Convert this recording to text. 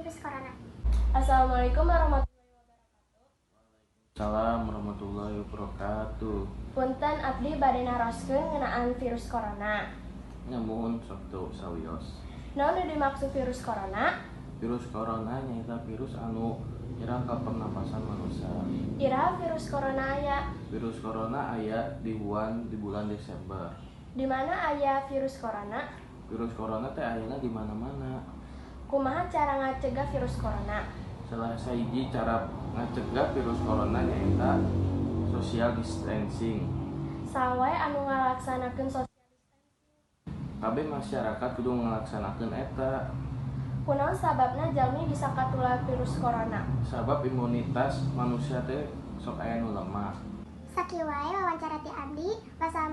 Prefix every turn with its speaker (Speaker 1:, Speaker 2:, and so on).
Speaker 1: virus corona.
Speaker 2: Assalamualaikum warahmatullahi wabarakatuh.
Speaker 3: Salam warahmatullahi wabarakatuh.
Speaker 2: Punten, abdi bade naroskeun ngeunaan virus corona.
Speaker 3: Nya, muhun, sok tuh sawios.
Speaker 2: Naon nu dimaksud virus corona?
Speaker 3: Virus corona nyaeta virus anu nyerang ka pernapasan manusia.
Speaker 2: Iraha virus corona aya?
Speaker 3: Virus corona aya di Wuhan di bulan Desember.
Speaker 2: Di mana aya virus corona?
Speaker 3: Virus corona teh ayana di mana-mana.
Speaker 2: Kumaha cara ngacegah virus corona?
Speaker 3: Salah sahiji cara ngacegah virus corona nyaeta social distancing.
Speaker 2: Saha wae anu ngalaksanakeun social distancing?
Speaker 3: Kabeh masyarakat kudu ngalaksanakeun eta.
Speaker 2: Kunaon sababna jalmi bisa katular virus corona?
Speaker 3: Sabab imunitas manusia teh sok aya nu lemah.
Speaker 1: Sakieu wae wawancara ti abdi. Wassalamualaikum.